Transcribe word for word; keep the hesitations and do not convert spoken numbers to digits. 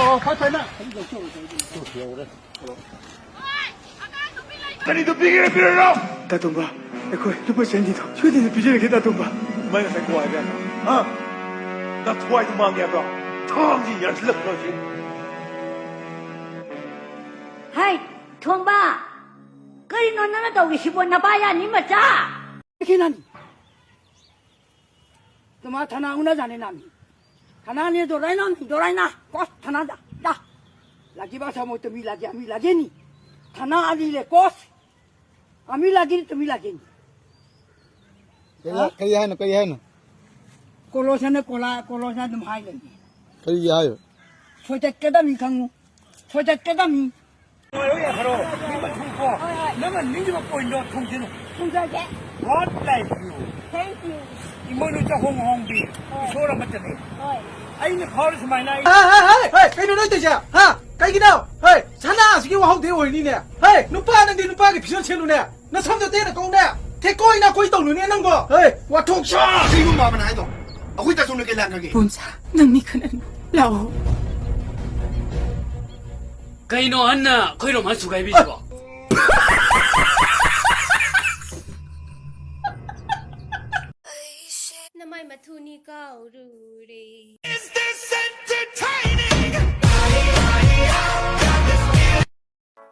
ꯑꯣ, ꯐꯔꯦ, ꯐꯔꯦ, ꯅꯪ ꯑꯗꯨꯝ ꯇꯧꯁꯤ, ꯌꯧꯔꯦ꯫ ꯌꯧꯔꯦ꯫ ꯀꯔꯤꯗꯣ ꯄꯤꯒꯦꯔꯥ ꯄꯤꯔꯣꯏꯔꯣ? ꯇꯥꯇꯣꯝꯕ, ꯑꯩꯈꯣꯏ ꯂꯨꯄꯥ ꯆꯅꯤꯗꯣ ꯁꯣꯏꯗꯅ ꯄꯤꯖꯔꯒꯦ, ꯇꯥꯇꯣꯝꯕ꯫ ꯃꯩ ꯉꯁꯥꯏ ꯀꯣ ꯍꯥꯏꯕ ꯌꯥꯗ꯭ꯔꯣ? ꯍꯥ? ꯅꯊ꯭ꯋꯥꯏꯗꯣ ꯃꯥꯡꯉꯦ ꯍꯥꯏꯕ꯭ꯔꯣ? ꯊꯥꯡꯁꯤ ꯌꯥꯟꯁꯤꯜꯂꯛꯄ꯭ꯔꯣ ꯁꯤ? ꯍꯥꯏ, ꯊꯣꯡꯕ! ꯀꯔꯤꯅꯣ ꯅꯪꯅ ꯇꯧꯔꯤꯁꯤꯕꯣ, ꯅꯄꯥ ꯌꯥꯅꯤ ꯃꯆꯥ? ꯈꯤꯅꯥꯅꯤ꯫ ꯇꯨꯃꯥ ꯊꯥꯅꯥ ꯎꯅ ꯖꯥꯅꯦ ꯅꯥꯃꯤ꯫ ꯊꯥꯅꯥ ꯅꯦ ꯗꯣꯔꯥꯏꯅꯥ ꯃꯤ ꯗꯣꯔꯥꯏꯅꯥ꯫ ꯀꯣꯁ ꯊꯥꯅꯥ ꯖꯥ꯫ ꯖꯥ꯫ ꯂꯥꯒꯤ ꯕꯥ ꯁꯥꯃꯣ ꯇꯨꯃꯤ ꯂꯥꯒꯤ ꯑꯃꯤ ꯂꯥꯒꯦꯅꯤ꯫ ꯊꯥꯅꯥ ꯑꯅꯤ ꯂꯦ ꯀꯣꯁ꯫ ꯑꯃꯤ ꯂꯥꯒꯦꯅꯤ ꯇꯨꯃꯤ ꯂꯥꯒꯦꯅꯤ꯫ ꯀꯔꯤ ꯍꯥ? ꯀꯔꯤ ꯍꯥꯏꯅꯣ? ꯀꯔꯤ ꯍꯥꯏꯅꯣ? ꯀꯣꯂꯣꯁꯅ ꯀꯣꯂꯥ, ꯀꯣꯂꯣꯁꯅ ꯑꯗꯨꯝ ꯍꯥꯏ ꯂꯩꯅꯤ꯫ ꯀꯔꯤꯒꯤ ꯍꯥꯏꯕ? ꯁꯣꯏꯗꯠꯀꯗꯕꯅꯤ ꯈꯪꯉꯨ꯫ ꯁꯣꯏꯗꯠꯀꯗꯕꯅꯤ꯫ ꯍꯣꯏ, ꯍꯣꯏ, ꯌꯥꯈꯔꯣ꯫ ꯃꯤ ꯃꯊꯧꯀꯣ꯫ ꯍꯣꯏ, ꯍꯣꯏ꯫ ꯅꯪꯅ ꯅꯤꯡꯉꯤꯕ ꯄꯣꯏꯟꯗꯣ ꯊꯨꯡꯁꯤꯜꯂꯨ꯫ ꯊꯨꯡꯖꯒꯦ꯫ God bless you꯫ Thank you꯫ ꯏꯃꯣꯏꯅꯨ ꯆꯍꯣꯡ ꯍꯣꯡꯕꯤ꯫ ꯍꯣꯏ꯫ ꯏꯁꯣꯔ ꯑꯃꯠꯇꯅꯤ꯫ ꯍꯣꯏ꯫ ꯑꯩꯅ ꯐꯥꯎꯔꯤ ꯁꯨꯃꯥꯏꯅ ꯑꯩ ꯍꯥꯏ, ꯍꯥꯏ, ꯍꯥꯏ, ꯍꯥꯏ, ꯀꯩꯅꯣ ꯅꯣꯏ ꯇꯧꯏꯁꯦ? ꯍꯥ? ꯀꯩꯒꯤꯅꯣ? ꯍꯦ, ꯁꯅꯥꯁꯤꯒꯤ ꯋꯥꯍꯧꯗꯦ ꯑꯣꯏꯅꯤꯅꯦ꯫ ꯍꯦ, ꯅꯨꯄꯥ ꯅꯪꯗꯤ ꯅꯨꯄꯥꯒꯤ ꯐꯤꯖꯣꯜ ꯁꯦꯠꯂꯨꯅꯦ꯫ ꯅꯁꯝꯗꯣ ꯇꯦꯟꯅ ꯀꯛꯎꯅꯦ꯫ ꯊꯦꯛꯀꯣꯏ ꯅꯥꯀꯣꯏ ꯇꯧꯅꯨꯅꯦ ꯅꯪꯕꯣ꯫ ꯍꯦ, ꯋꯥꯊꯣꯛ ꯁꯥ! ꯀꯩꯅꯣ ꯃꯥꯃꯅ ꯍꯥꯏꯗꯣ? ꯑꯩꯈꯣꯏ ꯇꯥꯆꯧꯅ ꯀꯩ ꯂꯥꯛꯈ꯭ꯔꯒꯦ? ꯄꯣꯝꯁꯥ, ꯅꯪ ꯃꯤ ꯈꯠꯅꯅꯨ꯫ ꯂꯥꯛꯑꯣ꯫ ꯀꯩꯅꯣ ꯍꯟꯅ ꯑꯩꯈꯣꯏꯔꯣꯝ ꯍꯟ ꯁꯨꯒꯥꯏꯕꯤꯁꯤꯕꯣ? ꯅꯃꯥꯏ ꯃꯊꯨꯅꯤ ꯀꯥꯎꯔꯨꯔꯦ꯫ Is this entertainment?